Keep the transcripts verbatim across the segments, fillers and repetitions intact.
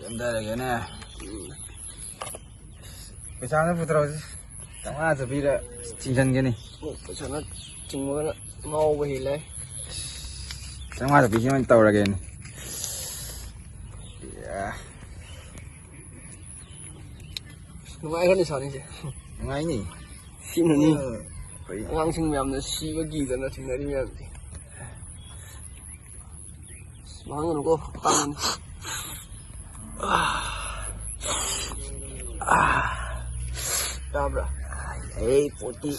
ꯆꯦꯟꯊꯔꯒꯦꯅꯦ꯫ ꯄꯩꯁꯥꯅ ꯄꯨꯊꯔꯛꯑꯣꯁꯤ꯫ ꯆꯥꯝꯃꯉꯥ ꯆꯠꯄꯤꯗ ꯆꯤꯡꯁꯤꯟꯒꯅꯤ꯫ ꯑꯣ, ꯄꯩꯁꯥꯅ ꯆꯤꯡꯕꯒꯅ ꯉꯥꯎꯕ ꯍꯦꯜꯂꯦ꯫ ꯆꯥꯝꯃꯉꯥ ꯆꯠꯄꯤꯁꯤ ꯑꯣꯏꯅ ꯇꯧꯔꯒꯦꯅꯦ꯫ ꯌꯥ꯫ ꯅꯨꯡꯉꯥꯏꯈ꯭ꯔꯅꯤ ꯁꯥꯅꯤꯁꯦ꯫ ꯅꯨꯡꯉꯥꯏꯅꯤ꯫ ꯁꯤꯅꯅꯤ꯫ ꯑ, ꯑꯩꯈꯣꯏ ꯑꯉꯥꯡꯁꯤꯡ ꯃꯌꯥꯝꯅ ꯁꯤꯕ ꯀꯤꯗꯅ ꯊꯦꯡꯅꯔꯤ ꯃꯌꯥꯝꯁꯦ꯫ ꯃꯥꯡꯒꯅꯨꯀꯣ, ꯇꯥꯡꯒꯅꯤ꯫ ꯇꯥꯕ꯭ꯔꯥ? ꯑꯩ ꯄꯣꯠꯇꯤ,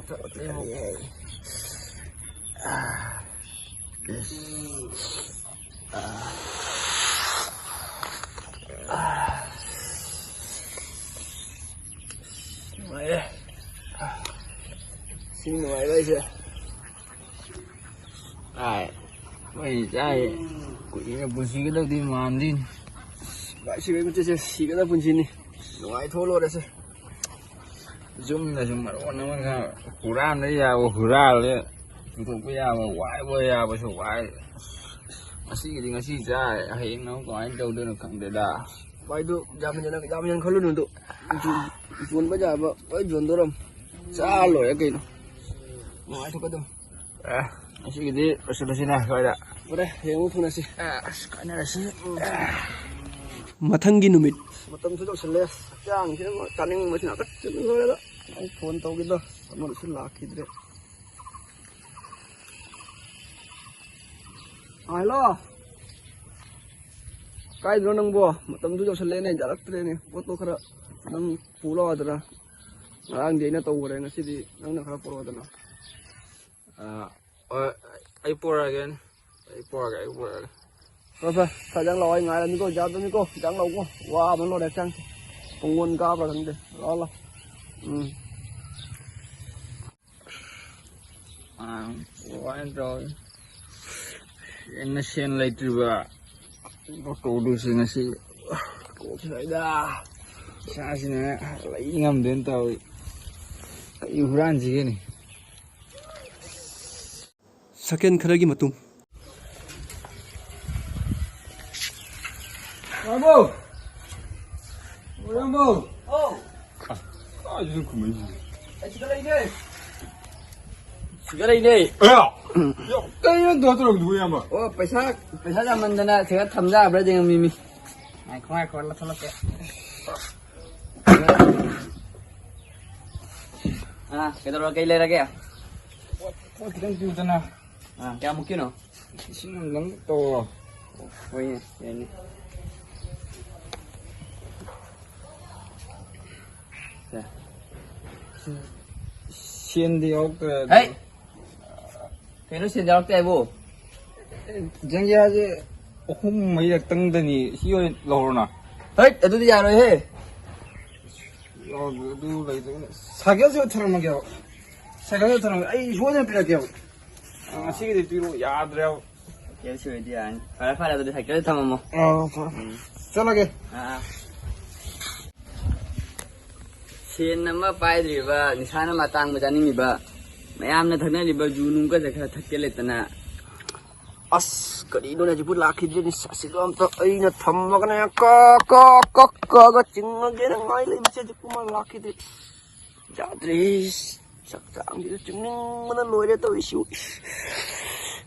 ꯄꯣꯠꯇꯤ ꯀꯜꯂꯤ ꯍꯥꯏ꯫ ꯅꯨꯡꯉꯥꯏꯔꯦ꯫ ꯁꯤ ꯅꯨꯡꯉꯥꯏꯕ ꯍꯥꯏꯁꯦ꯫ ꯑꯥꯏ, ꯃꯣꯏ ꯆꯥꯏ꯫ ꯀꯨꯏꯅ ꯄꯨꯟꯁꯤꯒꯗꯧꯗꯤ ꯃꯥꯟꯗꯦꯅꯦ꯫ ꯚꯥꯏ, ꯁꯤꯕꯩ ꯃꯆꯦꯠꯁꯦ ꯁꯤꯒꯗꯕ ꯄꯨꯟꯁꯤꯅꯤ꯫ ꯅꯨꯡꯉꯥꯏꯊꯣꯛꯑ ꯂꯣꯏꯔꯦꯁꯦ꯫ ꯌꯨꯝꯗꯁꯨ ꯃꯔꯣꯟ ꯑꯃꯒ ꯍꯨꯔꯥꯟꯕ ꯌꯥꯕ ꯍꯨꯔꯥꯜꯂꯦ, ꯄꯨꯊꯣꯛꯄ ꯌꯥꯕ ꯋꯥꯏꯕ ꯌꯥꯕꯁꯨ ꯋꯥꯏ꯫ ꯉꯁꯤꯒꯤꯗꯤ ꯉꯁꯤ ꯆꯥꯔꯦ, ꯍꯌꯦꯡꯅ ꯑꯃꯨꯛ ꯀꯃꯥꯏꯅ ꯇꯧꯗꯣꯏꯅꯣ ꯈꯪꯗꯦꯗ꯫ ꯚꯥꯏꯗꯨ ꯌꯥꯝ ꯍꯦꯟꯅ, ꯌꯥꯝ ꯍꯦꯟꯅ ꯈꯜꯂꯨꯅꯨ ꯑꯗꯨ꯫ ꯌꯣꯟꯕ ꯌꯥꯕ ꯂꯣꯏ ꯌꯣꯟꯗꯣꯔꯝ꯫ ꯆꯥ ꯂꯣꯏꯔꯦ ꯀꯩꯅꯣ꯫ ꯅꯨꯡꯉꯥꯏꯊꯣꯛꯀꯗꯝ꯫ ꯑꯦ, ꯉꯁꯤꯒꯤꯗꯤ ꯂꯣꯏꯁꯤꯜꯂꯁꯤꯅꯦ ꯁ꯭ꯋꯥꯏꯗ꯫ ꯐꯔꯦ, ꯍꯌꯦꯡ ꯑꯃꯨꯛ ꯊꯨꯡꯅꯁꯤ꯫ ꯑꯦ, ꯑꯁ, ꯀꯥꯟꯅꯔꯁꯤ꯫ ꯃꯊꯪꯒꯤ ꯅꯨꯃꯤꯠ꯫ ꯃꯇꯝꯁꯨ ꯌꯧꯁꯤꯜꯂꯦ꯫ ꯍꯛꯆꯥꯡꯁꯤꯅ ꯆꯥꯅꯤꯡꯕꯁꯤꯅ ꯑꯀꯠ ꯆꯠꯂ ꯂꯣꯏꯔꯦꯗ꯫ ꯑꯩ ꯐꯣꯟ ꯇꯧꯒꯦꯗꯣ ꯑꯃꯅꯁꯨ ꯂꯥꯛꯈꯤꯗ꯭ꯔꯦ꯫ ꯑꯥ, ꯍꯜꯂꯣ꯫ ꯀꯥꯏꯗꯅꯣ ꯅꯪꯕꯣ? ꯃꯇꯝꯗꯨ ꯌꯧꯁꯜꯂꯦꯅꯦ, ꯌꯥꯔꯛꯇ꯭ꯔꯦꯅꯦ꯫ ꯄꯣꯠꯇꯣ ꯈꯔ ꯅꯪ ꯄꯨ ꯂꯥꯛꯑꯣꯗꯅ꯫ ꯉꯔꯥꯡꯗꯤ ꯑꯩꯅ ꯇꯧꯈ꯭ꯔꯦ, ꯉꯁꯤꯗꯤ ꯅꯪꯅ ꯈꯔ ꯄꯨꯔꯛꯑꯣꯗꯅ꯫ ꯑꯥ, ꯍꯣꯏ, ꯑꯩ ꯄꯨꯔꯛꯑꯒꯦꯅꯦ꯫ ꯑꯩ ꯄꯨꯔꯛꯑꯒꯦ, ꯑꯩ ꯄꯨꯔꯛꯑꯒꯦ꯫ ꯐꯔꯦ, ꯐꯔꯦ, ꯁ꯭ꯋꯥꯏꯗ ꯂꯥꯛꯑꯣ, ꯑꯩ ꯉꯥꯏꯔꯝꯃꯤꯀꯣ, ꯌꯥꯗꯕꯅꯤꯀꯣ, ꯍꯤꯗꯥꯛ ꯂꯧꯀꯣ, ꯋꯥꯕꯅ ꯂꯣꯏꯔꯦ ꯍꯛꯆꯥꯡꯁꯦ꯫ ꯄꯨꯡ ꯑꯣꯟ ꯀꯥꯕ꯭ꯔꯥ ꯈꯪꯗꯦ꯫ ꯂꯥꯛꯑꯣ, ꯂꯥꯛꯑꯣ꯫ ꯎꯝ꯫ ꯑꯥ, ꯀꯃꯥꯏꯅ ꯇꯧꯔꯤ? ꯁꯦꯟꯅ ꯁꯦꯟ ꯂꯩꯇ꯭ꯔꯤꯕ ꯇꯧꯗꯣꯏꯁꯦ ꯉꯁꯤ꯫ ꯀꯣꯛ ꯁꯥꯏꯗ꯫ ꯏꯁꯥꯁꯤꯅ ꯂꯩ ꯉꯝꯗꯦꯅ ꯇꯧꯔꯤ꯫ ꯑꯩ ꯍꯨꯔꯥꯟꯁꯤꯒꯦꯅꯦ꯫ ꯁꯦꯀꯦꯟ ꯈꯔꯒꯤ ꯃꯇꯨꯡ꯫ ꯏꯌꯥꯝꯕꯧ! ꯑꯣ, ꯏꯌꯥꯝꯕꯧ! ꯑꯧ! ꯀꯥꯏꯗꯅꯣ ꯈꯨꯝꯃꯛꯏꯁꯤꯕꯣ? ꯑꯩ ꯁꯤꯗ ꯂꯩꯅꯦ! ꯁꯤꯗ ꯂꯩꯅꯦ! ꯑꯌꯥ! ꯌꯥ, ꯀꯩꯅꯣ ꯗꯣ ꯇꯧꯔꯝꯃꯤꯗꯨꯕꯨ, ꯏꯌꯥꯝꯕ? ꯑꯣ, ꯄꯩꯁꯥ, ꯄꯩꯁꯥ ꯌꯥꯝꯃꯟꯗꯅ ꯁꯤꯗ ꯊꯝꯖꯕ꯭ꯔꯥ ꯌꯦꯡꯉꯝꯃꯤꯃꯤ꯫ ꯉꯥꯏꯈꯣ, ꯉꯥꯏꯈꯣ, ꯂꯧꯊꯣꯛꯂꯛꯀꯦ꯫ ꯑꯥ, ꯀꯩꯗꯧꯔ-, ꯀꯩ ꯂꯩꯔꯒꯦ? ꯄꯣꯠ ꯈꯤꯇꯪ ꯄꯤꯌꯨꯗꯅ꯫ ꯑꯥ, ꯀꯌꯥꯃꯨꯛꯀꯤꯅꯣ? ꯂꯤꯁꯤꯡ ꯑꯃꯗꯪ ꯇꯧꯔꯣ꯫ ꯍꯣꯏꯅꯦ, ꯌꯥꯏꯅꯦ꯫ ꯁꯦ꯫ ꯁꯦꯟꯗꯤ ꯌꯥꯎꯔꯛꯇ꯭ꯔꯦ ꯑꯗꯣ꯫ ꯍꯩ! ꯀꯩꯅꯣ ꯁꯦꯟ ꯌꯥꯎꯔꯛꯇꯦ ꯍꯥꯏꯕꯨ? ꯖꯪꯒꯤꯌꯥꯁꯦ ꯑꯍꯨꯝ ꯃꯔꯤꯔꯛꯇꯪꯗꯅꯤ, ꯁꯤ ꯑꯣꯏꯅ ꯂꯧꯔꯣꯅ꯫ ꯍꯩꯠ, ꯑꯗꯨꯗꯤ ꯌꯥꯔꯣꯏꯍꯦ꯫ ꯌꯥꯎꯗ꯭ꯔꯦ, ꯑꯗꯨ ꯂꯩꯇ꯭ꯔꯦ꯫ ꯁꯥꯏꯀꯜꯁꯦ ꯊꯅꯝꯃꯒꯦꯕ꯫ ꯁꯥꯏꯀꯜꯁꯦ ꯊꯅꯝꯃꯒꯦ꯫ ꯑꯩ ꯁꯣꯏꯗꯅ ꯄꯤꯔꯛꯀꯦꯕ꯫ ꯉꯁꯤꯒꯤꯗꯤ ꯄꯤꯔꯛꯑꯣ, ꯌꯥꯗ꯭ꯔꯦꯕ꯫ ꯀꯦꯝ ꯁꯣꯏꯗꯤ ꯌꯥꯔꯅꯤ꯫ ꯐꯔꯦ, ꯐꯔꯦ, ꯑꯗꯨꯗꯤ ꯁꯥꯏꯀꯜꯁꯦ ꯊꯝꯃꯝꯃꯣ꯫ ꯑꯥ, ꯐꯔꯦ꯫ ꯎꯝ꯫ ꯆꯠꯂꯒꯦ꯫ ꯑꯥ, ꯑꯥ꯫ ꯁꯦꯟ ꯑꯃ ꯄꯥꯏꯗ꯭ꯔꯤꯕ, ꯅꯤꯁꯥꯅ ꯃꯇꯥꯡꯕ ꯆꯥꯅꯤꯡꯉꯤꯕ, ꯃꯌꯥꯝꯅ ꯊꯛꯅꯔꯤꯕ ꯖꯨ ꯅꯨꯡꯒꯁꯦ ꯈꯔ ꯊꯛꯀꯦ ꯂꯩꯇꯅ꯫ ꯑꯁ, ꯀꯔꯤꯅꯣꯅꯦ ꯍꯧꯖꯤꯛꯄꯨ ꯂꯥꯛꯈꯤꯗ꯭ꯔꯦꯅꯦ? ꯑꯁꯤꯗꯣ ꯑꯝꯇ ꯑꯩꯅ ꯊꯝꯃꯒꯅꯦ ꯀꯛ, ꯀꯛ, ꯀꯛ, ꯀꯛꯑꯒ ꯆꯤꯡꯉꯒꯦꯅ ꯉꯥꯏ ꯂꯩꯕꯁꯦ ꯍꯧꯖꯤꯛꯄꯨ ꯃꯥ ꯂꯥꯛꯈꯤꯗ꯭ꯔꯦ꯫ ꯌꯥꯗ꯭ꯔꯦ꯫ ꯆꯥꯛ ꯆꯥꯡꯁꯤꯗ ꯆꯤꯡꯅꯤꯡꯕꯅ ꯂꯣꯏꯔꯦ ꯇꯧꯔꯤꯁꯤ꯫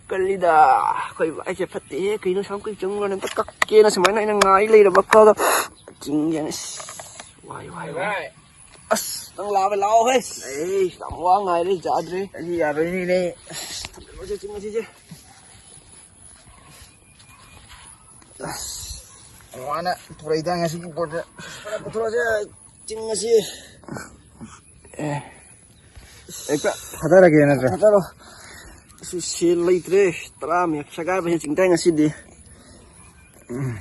ꯀꯜꯂꯤꯗ꯫ ꯑꯩꯈꯣꯏ ꯚꯥꯏꯁꯦ ꯐꯠꯇꯦꯍꯦ꯫ ꯀꯩꯅꯣ ꯑꯁꯨꯛ ꯀꯨꯏꯅ ꯆꯪꯉꯨꯔꯅꯦ? ꯑꯝꯇ ꯀꯛꯀꯦꯅ ꯁꯨꯃꯥꯏꯅ ꯑꯩꯅ ꯉꯥꯏ ꯂꯩꯔꯕ ꯀꯛꯑꯒ ꯆꯤꯡꯒꯦꯅ꯫ ꯋꯥꯏ, ꯋꯥꯏ, ꯋꯥꯏ꯫ ꯑꯁ, ꯅꯪ ꯂꯥꯛꯑꯕ? ꯂꯥꯛꯑꯣ ꯍꯦ꯫ ꯑꯩ ꯌꯥꯝ ꯋꯥ ꯉꯥꯏꯔꯦ, ꯌꯥꯗ꯭ꯔꯦ꯫ ꯑꯩ ꯌꯥꯔꯣꯏꯅꯦ꯫ ꯑꯁ, ꯊꯝꯖꯤꯜꯂꯣꯁꯦ ꯆꯤꯡ ꯑꯁꯤꯁꯦ꯫ ꯑꯁ, ꯃꯥꯅ ꯄꯨꯔꯛꯏꯗ ꯉꯁꯤꯒꯤ ꯄꯣꯠꯁꯦ꯫ ꯐꯔꯦ, ꯄꯨꯊꯣꯔꯛꯑꯁꯦ ꯆꯤꯡ ꯑꯁꯤ꯫ ꯑꯦ, ꯍꯦꯛꯇ ꯊꯥꯗꯔꯒꯦ ꯅꯠꯇ꯭ꯔꯥ? ꯊꯥꯗꯔꯣ꯫ ꯑꯁ, ꯁꯦꯜ ꯂꯩꯇ꯭ꯔꯦ꯫ ꯇꯔꯥ ꯃꯌꯥ ꯁꯦꯒꯥꯏꯕ ꯍꯦꯟꯅ ꯆꯤꯡ ꯇꯥꯏ ꯉꯁꯤꯗꯤ꯫ ꯎꯝ꯫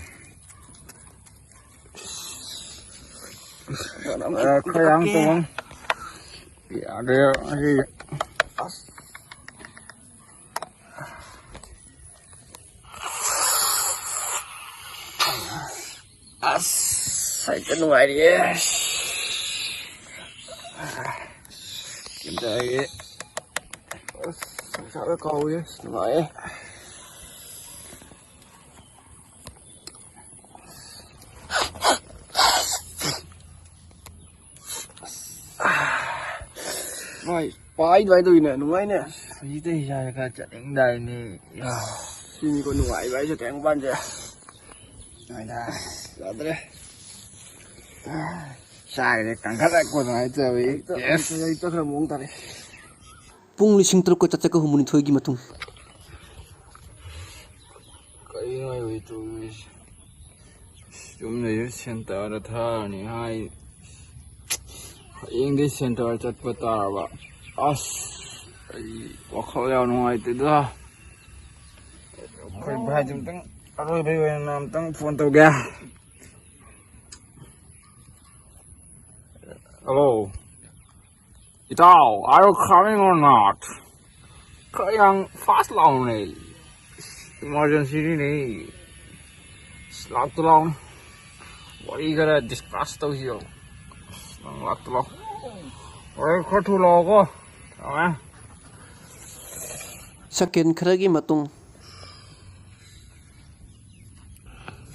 ꯑ, ꯈꯔ ꯌꯥꯝ ꯇꯧꯕ꯫ ꯌꯥꯗ꯭ꯔꯦ, ꯑꯩ꯫ ꯑꯁ, ꯍꯦꯛꯇ ꯅꯨꯡꯉꯥꯏꯔꯤꯌꯦ꯫ ꯀꯩꯝꯇ ꯍꯥꯏꯒꯦ꯫ ꯑꯁ, ꯁꯪꯁꯥꯔꯒ ꯀꯥꯎꯏ꯫ ꯅꯨꯡꯉꯥꯏꯌꯦ꯫ ꯄꯥꯏ ꯑꯗꯨꯃꯥꯏꯅ ꯇꯧꯋꯤꯅꯦ, ꯅꯨꯡꯉꯥꯏꯅꯦ꯫ ꯍꯧꯖꯤꯛꯇ ꯏꯁꯥꯁꯦ ꯈꯔ ꯆꯠꯅꯤꯡꯗꯥꯏꯅꯦ꯫ ꯁꯤꯅꯤꯀꯣ ꯅꯨꯡꯉꯥꯏꯕ ꯍꯥꯏꯁꯦ, ꯇꯥꯏꯕꯪ ꯄꯥꯟꯁꯦ꯫ ꯅꯨꯡꯉꯥꯏꯗ꯫ ꯌꯥꯗ꯭ꯔꯦ꯫ ꯆꯥꯒꯁꯦ ꯀꯟꯈꯠꯂꯛꯄ ꯑꯗꯨꯃꯥꯏꯅ ꯇꯧꯋꯤ꯫ ꯍꯧꯖꯤꯛꯇ, ꯌꯦꯁ꯫ ꯍꯧꯖꯤꯛꯇ ꯈꯔ ꯃꯑꯣꯡ ꯇꯥꯔꯦ꯫ ꯄꯨꯡ ꯂꯤꯁꯤꯡ ꯇꯔꯨꯛꯀ ꯆꯥꯇ꯭ꯔꯦꯠꯀ ꯍꯨꯝꯐꯨꯅꯤꯊꯣꯏꯒꯤ ꯃꯇꯨꯡ꯫ ꯀꯩꯅꯣ ꯑꯩ ꯍꯧꯖꯤꯛ ꯇꯧꯔꯤꯁꯦ? ꯌꯨꯝꯗꯩꯁꯨ ꯁꯦꯟꯇꯔꯗ ꯊꯥꯔꯅꯤ ꯍꯥꯏ꯫ ꯍꯌꯦꯡꯗꯤ ꯁꯦꯟꯇꯔ ꯆꯠꯄ ꯇꯥꯔꯕ꯫ ꯑꯁ, ꯑꯩ ꯋꯥꯈꯜ ꯌꯥꯝ ꯅꯨꯡꯉꯥꯏꯇꯦꯗ꯫ ꯑꯩꯈꯣꯏ ꯚꯥꯏꯗꯨ ꯑꯝꯇꯪ, ꯑꯔꯣꯏꯕꯒꯤ ꯑꯣꯏꯅ ꯑꯝꯇꯪ ꯐꯣꯟ ꯇꯧꯒꯦ꯫ ꯍꯜꯂꯣ꯫ ꯏꯇꯥꯎ, are you coming or not? ꯈꯔ ꯌꯥꯝ fast ꯂꯥꯎꯅꯦ꯫ Emergencyꯅꯤꯅꯦ꯫ ꯂꯥꯛꯇ ꯂꯥꯎꯅꯦ꯫ ꯋꯥꯔꯤ ꯈꯔ discuss ꯇꯧꯁꯤꯌꯣ꯫ ꯅꯪ ꯂꯥꯛꯇ ꯂꯥꯎ꯫ ꯋꯥꯔꯤ ꯈꯔ ꯊꯨ ꯂꯥꯛꯑꯣꯀꯣ꯫ ꯊꯝꯃꯦ꯫ ꯁꯦꯀꯦꯟ ꯈꯔꯒꯤ ꯃꯇꯨꯡ꯫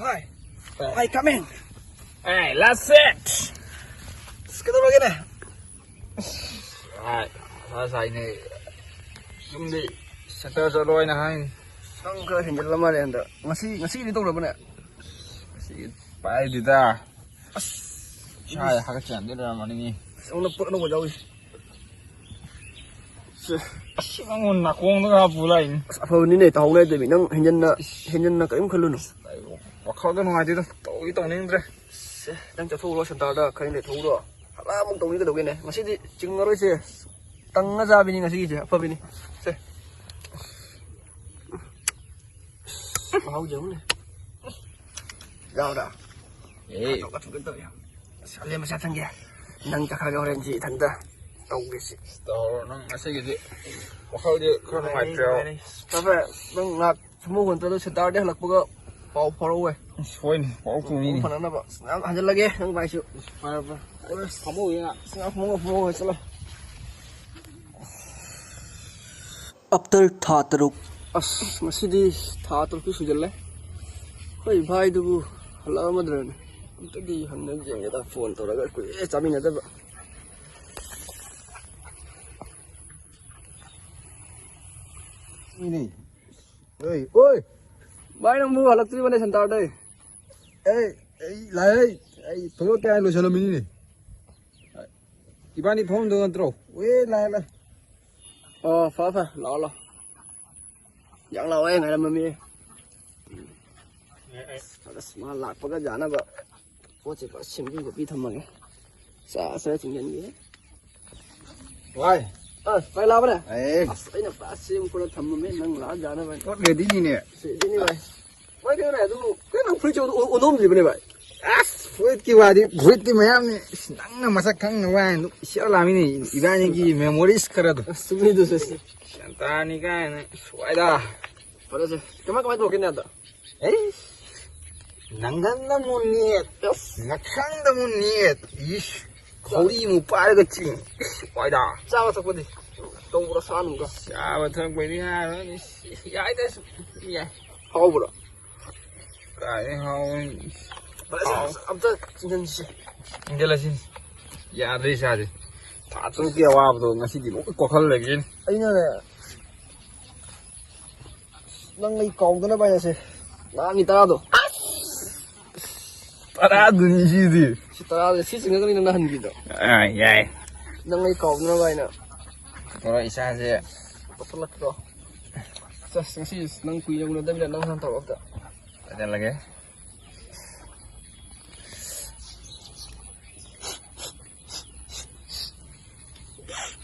Hi. I coming. Hey, that's it. ꯑꯁ, ꯀꯩꯗꯧꯔꯒꯦꯅꯦ? ꯍꯥꯏ, ꯉꯁꯥꯏꯅꯦ꯫ ꯌꯨꯝꯗꯤ ꯁꯦꯟꯇꯔ ꯆꯠꯂꯣ ꯍꯥꯏꯅ ꯍꯥꯏꯅꯤ꯫ ꯅꯪ ꯈꯔ ꯍꯦꯟꯖꯜꯂ ꯃꯥꯜꯂꯦ ꯍꯟꯗꯛ꯫ ꯉꯁꯤ, ꯉꯁꯤꯒꯤꯗꯤ ꯇꯧꯔꯕꯅꯦ? ꯉꯁꯤ ꯄꯥꯏꯗꯦꯗ꯫ ꯑꯁ꯫ ꯏꯁꯥ ꯍꯥꯒꯠꯆꯍꯟꯗꯣꯏ ꯂꯩꯔꯝꯃꯅꯤ꯫ ꯑꯁ, ꯑꯃꯨꯛ ꯄꯣꯠ ꯑꯅꯧꯕ ꯌꯥꯎꯔꯤ꯫ ꯁꯦ꯫ ꯑꯁ, ꯅꯪꯕꯨ ꯅꯥꯀꯣꯡꯗꯒ ꯍꯥꯞꯄꯨ ꯂꯥꯛꯏꯅꯤ꯫ ꯑꯁ, ꯑꯐꯕꯅꯤꯅꯦ, ꯇꯧꯍꯧ ꯂꯩꯔꯗꯕꯤ꯫ ꯅꯪ ꯍꯦꯟꯖꯟꯅ, ꯏꯁ꯫ ꯍꯦꯟꯖꯟꯅ ꯀꯔꯤꯝ ꯈꯜꯂꯨꯅꯨ꯫ ꯑꯩ ꯋꯥꯈꯜꯒ ꯅꯨꯡꯉꯥꯏꯇꯦꯗ, ꯇꯧꯗꯤ ꯇꯧꯅꯤꯡꯗ꯭ꯔꯦ꯫ ꯁꯦ, ꯅꯪ ꯆꯠꯊꯣꯛꯎꯔꯣ, ꯁꯦꯟꯇꯔꯗ ꯈꯔ ꯂꯩꯊꯣꯛꯎꯔꯣ꯫ ꯍꯂꯥꯃꯨꯛ ꯇꯧꯅꯤ ꯀꯩꯗꯧꯒꯦꯅꯦ? ꯉꯁꯤꯗꯤ ꯆꯤꯡꯉꯔꯣꯏꯁꯦ꯫ ꯇꯪꯉ ꯆꯥꯕꯤꯅꯤ ꯉꯁꯤꯒꯤꯁꯦ, ꯑꯐꯕꯤꯅꯤ꯫ ꯁꯦ꯫ ꯃꯍꯥꯎ ꯌꯦꯡꯉꯨꯅꯦ꯫ ꯌꯥꯎꯔꯥ? ꯑꯦ꯫ ꯀꯥꯊꯣꯛ, ꯀꯥꯊꯣꯛꯀꯦ ꯇꯧꯔꯤ꯫ ꯑꯁ, ꯑꯂꯦꯝꯕ ꯆꯥ ꯊꯪꯒꯦ꯫ ꯅꯪ ꯆꯠꯈ꯭ꯔꯒ ꯍꯣꯔꯦꯟ ꯁꯤ ꯏꯊꯟꯇ ꯇꯧꯒꯦ ꯁꯤ꯫ ꯇꯧꯔꯣ, ꯅꯪ ꯉꯁꯤꯒꯤꯗꯤ ꯋꯥꯈꯜꯗꯤ ꯈꯔ ꯅꯨꯡꯉꯥꯏꯇ꯭ꯔꯦꯕ꯫ ꯐꯔꯦ, ꯐꯔꯦ꯫ ꯅꯪ ꯉꯥꯏꯍꯥꯛ ꯊꯃꯣꯏ ꯍꯣꯟ ꯆꯠꯂꯨ, ꯁꯦꯟꯇꯔꯗ ꯍꯜꯂꯛꯄꯒ ꯄꯥꯎ ꯐꯥꯎꯔꯛꯎꯍꯦ꯫ ꯍꯣꯏꯅꯦ, ꯄꯥꯎ ꯇꯨꯅꯤꯅꯦ꯫ ꯐꯅꯅꯕ꯫ ꯑꯁ, ꯃꯌꯥꯝ ꯍꯟꯖꯜꯂꯒꯦ, ꯅꯪ ꯚꯥꯏꯁꯨ꯫ ꯐꯔꯦ, ꯐꯔꯦ꯫ ꯑꯁ, ꯐꯝꯃꯨ ꯌꯦꯡꯉ꯫ ꯑꯁ, ꯉꯥꯏꯍꯥꯛ ꯐꯝꯃꯨ, ꯐꯝꯃꯨ, ꯆꯠꯂꯣ꯫ After ꯊꯥ ꯇꯔꯨꯛ꯫ ꯑꯁ, ꯉꯁꯤꯗꯤ ꯊꯥ ꯇꯔꯨꯛꯇꯤ ꯁꯨꯖꯜꯂꯦ꯫ ꯑꯩꯈꯣꯏ ꯚꯥꯏꯗꯨꯕꯨ ꯍꯜꯂꯛꯑꯝꯃꯗ꯭ꯔꯅꯦ? ꯑꯝꯇꯗꯤ ꯍꯪꯅ ꯌꯦꯡꯒꯦꯗ, ꯐꯣꯟ ꯇꯧꯔꯒ ꯀꯨꯏꯔꯦ ꯆꯥꯃꯤꯟꯅꯗꯕ꯫ ꯏꯅꯦ꯫ ꯑꯣꯏ, ꯑꯣꯏ꯫ ꯚꯥꯏ, ꯅꯪꯕꯨ ꯍꯜꯂꯛꯇ꯭ꯔꯤꯕꯅꯦ ꯁꯦꯟꯇꯔꯗꯩ? ꯑꯩ, ꯑꯩ ꯂꯥꯛꯑꯦ꯫ ꯑꯩ ꯊꯕꯛ ꯀꯌꯥ ꯂꯣꯏꯁꯜꯂꯝꯃꯤꯅꯤꯅꯦ꯫ ꯏꯕꯥꯅꯤ ꯐꯝꯗꯧ ꯅꯠꯇ꯭ꯔꯣ? ꯑꯦ, ꯂꯥꯛꯑꯦ, ꯂꯥꯛꯑꯦ꯫ ꯑꯣ, ꯐꯔꯦ, ꯐꯔꯦ꯫ ꯂꯥꯛꯑꯣ, ꯂꯥꯛꯑꯣ꯫ ꯌꯥꯝ ꯂꯥꯛꯑꯣ, ꯑꯩ ꯉꯥꯏꯔꯝꯃꯃꯤ꯫ ꯑꯁ, ꯃꯥ ꯂꯥꯛꯄꯒ ꯌꯥꯅꯕ ꯄꯣꯠꯁꯦ ꯄꯨꯔꯥ ꯁꯦꯝꯕꯤ ꯈꯣꯠꯄꯤ ꯊꯝꯃꯒꯦ꯫ ꯆꯥ ꯆꯥ ꯊꯤꯡꯖꯤꯟꯒꯦ꯫ ꯋꯥꯏ꯫ ꯑ, ꯚꯥꯏ ꯂꯥꯛꯑꯕꯅꯦ? ꯑꯦ꯫ ꯑꯁ, ꯑꯩꯅ ꯄꯨꯔꯥ ꯁꯦꯝ ꯈꯣꯠꯂ ꯊꯝꯃꯝꯃꯦ, ꯅꯪ ꯂꯥꯛꯑ ꯌꯥꯅꯕ ꯍꯥꯏꯅ꯫ ꯄꯣꯠ ꯔꯦꯗꯤꯅꯤꯅꯦ꯫ ꯁꯤꯗꯤꯅꯦ ꯚꯥꯏ꯫ ꯚꯥꯏ, ꯀꯩꯅꯣꯅꯦ, ꯑꯗꯨ ꯀꯩꯅꯣ ꯅꯪ ꯐꯨꯔꯤꯠꯁꯦ ꯑꯣꯟ-, ꯑꯣꯟ-, ꯑꯣꯟꯊꯣꯛꯑꯝꯗ꯭ꯔꯤꯕꯅꯦ ꯚꯥꯏ? ꯑꯁ, ꯐꯨꯔꯤꯠꯀꯤ ꯋꯥꯗꯤ, ꯐꯨꯔꯤꯠꯇꯤ ꯃꯌꯥꯝꯅꯤ꯫ ꯑꯁ, ꯅꯪꯅ ꯃꯁꯛ ꯈꯪꯅꯕ ꯍꯥꯏꯅ ꯑꯗꯨꯝ ꯁꯤꯌꯥꯔ ꯂꯥꯛꯃꯤꯅꯦ ꯏꯕꯥꯅꯤꯒꯤ ꯃꯦꯃꯣꯔꯤꯁ ꯈꯔꯗꯣ꯫ ꯑꯁ, ꯆꯨꯝꯃꯤꯗꯨꯁꯨ꯫ ꯁꯦꯟꯇꯥꯅꯤ ꯀꯥꯏꯅ ꯁ꯭ꯋꯥꯏꯗ꯫ ꯐꯔꯦꯁꯦ꯫ ꯀꯃꯥꯏ, ꯀꯃꯥꯏ ꯇꯧꯔꯛꯀꯦꯅꯦ ꯑꯗ? ꯑꯩ ꯅꯪꯒꯟꯗ ꯑꯃꯨꯛ ꯅꯦꯠ, ꯑꯁ꯫ ꯉꯛꯁꯪꯗ ꯑꯃꯨꯛ ꯅꯦꯠ꯫ ꯏꯁ, ꯈꯧꯔꯤ ꯑꯃꯨꯛ ꯄꯥꯏꯔꯒ ꯆꯤꯡ꯫ ꯏꯁ, ꯋꯥꯏꯗ꯫ ꯆꯥꯕ ꯊꯛꯄꯗꯤ ꯇꯧꯕ꯭ꯔꯥ, ꯁꯥ ꯅꯨꯡꯒ? ꯆꯥꯕ ꯊꯛꯄꯩꯗꯤ ꯌꯥꯔꯣꯏ꯫ ꯏꯁ, ꯌꯥꯏꯗ ꯁꯨꯝ꯫ ꯌꯥꯏ꯫ ꯍꯥꯎꯕ꯭ꯔꯣ? ꯀꯥꯏꯗꯩ ꯍꯥꯎꯕꯅꯣ? ꯐꯔꯦꯁꯦ, ꯍꯥꯎ꯫ ꯑꯝꯇ ꯆꯤꯡꯁꯤꯟꯁꯤ꯫ ꯆꯤꯡꯁꯤꯜꯂꯁꯤ꯫ ꯌꯥꯗ꯭ꯔꯦ ꯏꯁꯥꯁꯦ꯫ ꯊꯥ ꯇꯔꯨꯛꯀꯤ ꯑꯋꯥꯕꯗꯣ ꯉꯁꯤꯗꯤ ꯂꯣꯏ ꯀꯣꯛꯍꯜꯂꯒꯦ꯫ ꯑꯩꯅꯅꯦ, ꯅꯪ ꯑꯩ ꯀꯥꯎꯗꯅꯕ ꯍꯥꯏꯅꯁꯦ꯫ ꯅꯍꯥꯟꯒꯤ ꯇꯔꯥꯗꯣ꯫ ꯇꯔꯥꯗꯨꯅꯤ ꯁꯤꯗꯤ꯫ ꯁꯤ ꯇꯔꯥꯗꯣ, ꯁꯤ ꯆꯤꯡꯉꯒꯅꯤ ꯅꯪ ꯅꯍꯟꯒꯤꯗꯣ꯫ ꯑꯥ, ꯌꯥꯏ꯫ ꯅꯪ ꯑꯩ ꯀꯥꯎꯗꯅꯕ ꯍꯥꯏꯅ꯫ ꯇꯧꯔꯣ, ꯏꯁꯥꯁꯦ꯫ ꯄꯣꯠꯁꯜꯂꯛꯇ꯭ꯔꯣ? ꯑꯁ, ꯉꯁꯤ ꯅꯪ ꯀꯨꯏꯅ ꯎꯅꯗꯕꯅꯤꯅ ꯅꯪ ꯍꯥꯟꯅ ꯇꯧꯔꯛꯑꯣ ꯑꯝꯇ꯫ ꯐꯖꯜꯂꯒꯦ꯫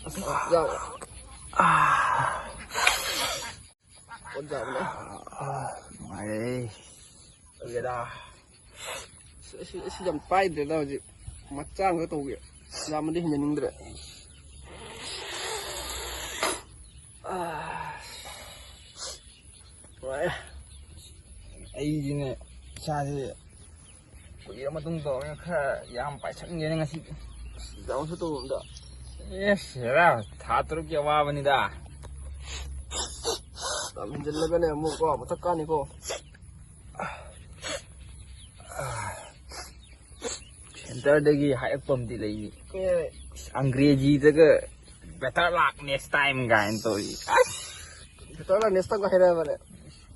ꯑꯁ, ꯌꯥꯎ꯫ ꯑꯣꯠ ꯌꯥꯕꯅꯦ꯫ ꯅꯨꯡꯉꯥꯏꯔꯦ꯫ ꯎꯏꯌꯦꯗ꯫ ꯑꯁ, ꯑꯁꯤ, ꯑꯁꯤ ꯌꯥꯝ ꯄꯥꯏꯗ꯭ꯔꯦꯗ ꯍꯧꯖꯤꯛ꯫ ꯃꯆꯥ ꯑꯃꯈꯛ ꯇꯧꯒꯦ꯫ ꯌꯥꯝꯅꯗꯤ ꯍꯦꯟꯖꯟꯅꯤꯡꯗ꯭ꯔꯦ꯫ ꯑꯥ꯫ ꯅꯨꯡꯉꯥꯏꯔꯦ꯫ ꯑꯩꯁꯤꯅꯦ ꯏꯁꯥꯁꯦ ꯀꯨꯏꯔ ꯃꯇꯨꯡ ꯇꯧꯔꯒ ꯈꯔ ꯌꯥꯝ ꯄꯥꯏꯁꯟꯒꯦꯅ ꯉꯁꯤꯗꯤ꯫ ꯑꯁ, ꯌꯥꯝꯁꯨ ꯇꯧꯕ ꯑꯝꯇ꯫ ꯑꯦꯁ, ꯍꯦꯔꯥ, ꯊꯥ ꯇꯔꯨꯛꯀꯤ ꯑꯋꯥꯕꯅꯤꯗ꯫ ꯌꯥꯝ ꯍꯦꯟꯖꯤꯜꯂꯒꯅꯦ ꯑꯃꯨꯛ ꯀꯣ, ꯃꯊꯛ ꯀꯥꯅꯤꯀꯣ꯫ ꯁꯦꯟꯇꯔꯗꯒꯤ ꯍꯥꯏꯔꯛꯄ ꯑꯃꯗꯤ ꯂꯩꯅꯤ꯫ ꯀꯩ ꯍꯥꯏ? ꯑꯪꯒ꯭ꯔꯦꯖꯤꯗꯒ "Better luck next time" ꯀꯥꯏꯅ ꯇꯧꯔꯤ꯫ ꯑꯁ! ꯇꯧꯔ ꯅꯦꯁꯇꯝꯒ ꯍꯩꯔꯛꯑꯕꯅꯦ꯫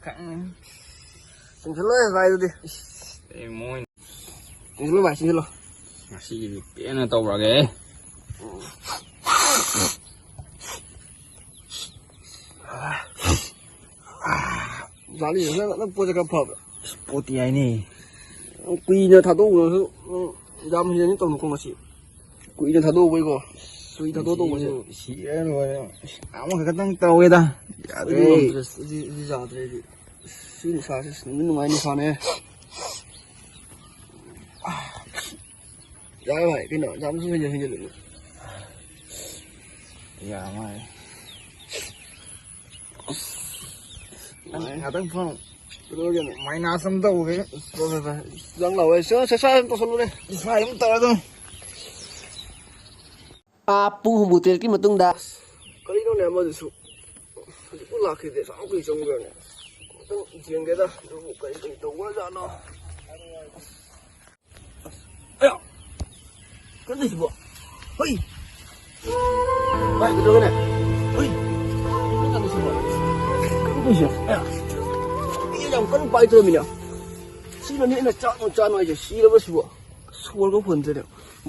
ꯈꯪꯉꯦ꯫ ꯆꯤꯡꯁꯤꯜꯂꯣ ꯚꯥꯏ ꯑꯗꯨꯗꯤ꯫ ꯑꯦ ꯃꯣꯏ꯫ ꯆꯤꯡꯁꯤꯜꯂꯣ ꯚꯥꯏ, ꯆꯤꯡꯁꯤꯜꯂꯣ꯫ ꯉꯁꯤꯒꯤꯗꯤ ꯄꯦꯟꯅ ꯇꯧꯔꯒꯦ꯫ ꯖꯥꯂꯤ ꯅꯪ ꯅꯪ ꯄꯣꯠꯁꯦ ꯈꯔ ꯐꯕ꯭ꯔꯥ? ꯄꯣꯠꯇꯤ ꯌꯥꯏꯅꯦ꯫ ꯀꯨꯏꯅ ꯊꯥꯗꯣꯛꯎꯔꯁꯨ ꯌꯥꯝ ꯍꯦꯟꯅ ꯇꯧꯅꯨꯀꯣ ꯉꯁꯤ꯫ ꯀꯨꯏꯅ ꯊꯥꯗꯣꯛꯎꯕꯩꯀꯣ꯫ ꯀꯨꯏꯅ ꯊꯥꯗꯣꯛꯑ ꯇꯧꯕꯁꯦ꯫ ꯁꯤꯔꯦ ꯂꯣꯏꯔꯦ꯫ ꯑꯃꯈꯛꯇꯪ ꯇꯧꯋꯦꯗ꯫ ꯑꯩꯗꯤ ꯌꯥꯗ꯭ꯔꯦ꯫ ꯉꯝꯗ꯭ꯔꯦ꯫ ꯑꯩꯗꯤ, ꯑꯩꯗꯤ ꯌꯥꯗ꯭ꯔꯦ ꯑꯩꯗꯤ꯫ ꯁꯤ ꯅꯨꯡꯁꯥꯁꯦ ꯅꯨꯡꯗꯤ ꯅꯨꯡꯉꯥꯏ ꯅꯨꯡꯁꯥꯅꯦ꯫ ꯌꯥꯔꯦ ꯚꯥꯏ, ꯀꯩꯅꯣ, ꯌꯥꯝꯁꯨ ꯍꯦꯟꯖꯤꯜ-, ꯍꯦꯟꯖꯤꯜꯂꯨꯅꯨ꯫ ꯌꯥ ꯃꯥꯜꯂꯦ꯫ ꯑꯁ, ꯅꯪ ꯅꯨꯡꯉꯥꯏ꯫ ꯉꯥꯛꯇꯪ ꯐꯝ꯫ ꯀꯩꯗꯧꯔꯒꯦꯅꯦ? ꯃꯥꯏꯅꯥꯁ ꯑꯃ ꯇꯧꯒꯦ꯫ ꯑꯁ, ꯚꯥꯏ, ꯚꯥꯏ, ꯚꯥꯏ꯫ ꯅꯪ ꯂꯥꯛꯑꯣ, ꯁꯦ, ꯁꯦ, ꯁꯦ, ꯑꯗꯨꯝ ꯇꯧꯁꯜꯂꯨꯅꯦ꯫ ꯏꯁꯥ ꯑꯗꯨꯝ ꯇꯧꯔ ꯑꯗꯨꯝ꯫ ꯑꯥ, ꯄꯨꯡ ꯍꯨꯝꯐꯨ ꯇꯔꯦꯠꯀꯤ ꯃꯇꯨꯡꯗ꯫ ꯀꯔꯤꯅꯣꯅꯦ ꯑꯃꯗꯨꯁꯨ? ꯍꯧꯖꯤꯛꯄꯨ ꯂꯥꯛꯈꯤꯗꯦ, ꯑꯁꯨꯛ ꯀꯨꯏ ꯆꯪꯈ꯭ꯔꯅꯦ꯫ ꯑꯝꯇꯪ ꯌꯦꯡꯒꯦꯗ, ꯑꯗꯨꯕꯨ ꯀꯔꯤ ꯀꯔꯤ ꯇꯧꯈ꯭ꯔꯖꯥꯠꯅꯣ? ꯑꯌꯥ! ꯀꯩꯅꯣ ꯇꯧꯏꯁꯤꯕꯣ? ꯍꯣꯏ! ꯚꯥꯏ, ꯀꯩꯗꯧꯔꯒꯦꯅꯦ? ꯍꯣꯏ! ꯀꯩꯅꯣ ꯇꯧꯏꯁꯤꯕꯣ? ꯀꯩꯅꯣ ꯇꯧꯏꯁꯦ? ꯑꯌꯥ! ꯃꯤ ꯌꯥꯝ ꯀꯟꯅ ꯄꯥꯏ ꯇꯧꯔꯝꯃꯤꯅꯦ꯫ ꯁꯤꯅꯅꯤ ꯑꯩꯅ ꯆꯥꯅꯨ ꯆꯥꯅꯨ ꯍꯥꯏꯁꯦ꯫ ꯁꯤꯔꯕ ꯁꯤꯕꯣ? ꯁꯣꯔꯒ ꯍꯣꯟꯗ꯭ꯔꯦꯅꯦ꯫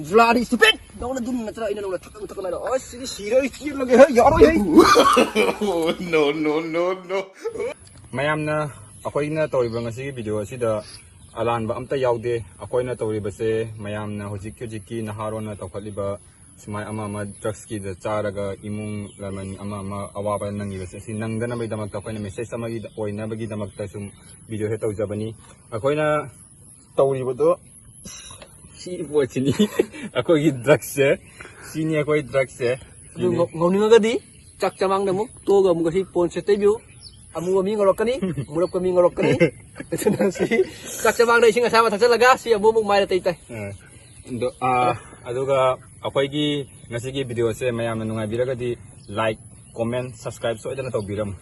ꯕ꯭ꯂꯥꯗꯤ stupid! ꯅꯉꯣꯟꯗ ꯑꯗꯨꯝ ꯅꯠꯇ꯭ꯔꯥ ꯑꯩꯅ ꯅꯉꯣꯟꯗ ꯊꯛꯀꯠ ꯊꯛꯀꯠ ꯍꯥꯏꯗꯣ? ꯑꯁ, ꯁꯤꯗꯤ ꯁꯤꯔꯦ, ꯑꯩ ꯆꯦꯜꯂꯒꯦ, ꯍꯦ, ꯌꯥꯔꯣꯏ, ꯍꯦ! No, no, no, no. ꯃꯌꯥꯝꯅ ꯑꯩꯈꯣꯏꯅ ꯇꯧꯔꯤꯕ ꯉꯁꯤꯒꯤ video ꯑꯁꯤꯗ ꯑꯔꯥꯟꯕ ꯑꯝꯇ ꯌꯥꯎꯗꯦ꯫ ꯑꯩꯈꯣꯏꯅ ꯇꯧꯔꯤꯕꯁꯦ ꯃꯌꯥꯝꯅ ꯍꯧꯖꯤꯛ ꯍꯧꯖꯤꯛꯀꯤ ꯅꯍꯥꯔꯣꯟꯅ ꯇꯧꯈꯠꯂꯤꯕ ꯁꯨꯃꯥꯏꯅ ꯑꯃ ꯑꯃ drugsꯀꯤꯗ ꯆꯥꯔꯒ ꯏꯃꯨꯡ ꯂꯃꯟ ꯑꯃ ꯑꯃ ꯑꯋꯥꯕ ꯅꯪꯉꯤꯕꯁꯦ, ꯑꯁꯤ ꯅꯪꯗꯅꯕꯒꯤꯗꯃꯛꯇ ꯑꯩꯈꯣꯏꯅ message ꯑꯃꯒꯤ ꯑꯣꯏꯅꯕꯒꯤꯗꯃꯛꯇ ꯁꯨꯝ video ꯁꯦ ꯇꯧꯖꯕꯅꯤ꯫ ꯑꯩꯈꯣꯏꯅ ꯇꯧꯔꯤꯕꯗꯣ ꯁꯤ ꯄꯣꯠꯁꯤꯅꯤ꯫ ꯑꯩꯈꯣꯏꯒꯤ drugsꯁꯦ ꯁꯤꯅꯤ, ꯑꯩꯈꯣꯏ drugsꯁꯦ ꯑꯗꯨ ꯁꯤꯅꯤ꯫ ꯉꯧ-, ꯉꯧꯅꯤꯡꯉꯒꯗꯤ ꯆꯥꯛ ꯆꯃꯥꯡꯗ ꯑꯃꯨꯛ ꯇꯣꯛꯑꯒ ꯑꯃꯨꯛ ꯑꯁꯤ ꯄꯣꯟ ꯁꯦꯠꯇ ꯏꯕꯤꯌꯨ꯫ ꯑꯃꯨꯕ ꯃꯤ ꯉꯧꯔꯛꯀꯅꯤ, ꯃꯨꯔꯞꯄ ꯃꯤ ꯉꯧꯔꯛꯀꯅꯤ꯫ ꯑꯗꯨꯅ ꯁꯤ ꯆꯥꯛ ꯆꯃꯥꯡꯗ ꯏꯁꯤꯡ ꯑꯁꯥꯕ ꯊꯛꯆꯜꯂꯒ ꯁꯤ ꯑꯃꯨꯛ ꯑꯃꯨꯛ ꯃꯥꯏꯗ ꯇꯩ ꯇꯩ꯫ ꯑ, ꯑꯗꯣ, ꯑ, ꯑꯗꯨꯒ ꯑꯩꯈꯣꯏꯒꯤ ꯉꯁꯤꯒꯤ videoꯁꯦ ꯃꯌꯥꯝꯅ ꯅꯨꯡꯉꯥꯏꯕꯤꯔꯒꯗꯤ like, comment, subscribe ꯁꯣꯏꯗꯅ ꯇꯧꯕꯤꯔꯝꯃꯨ꯫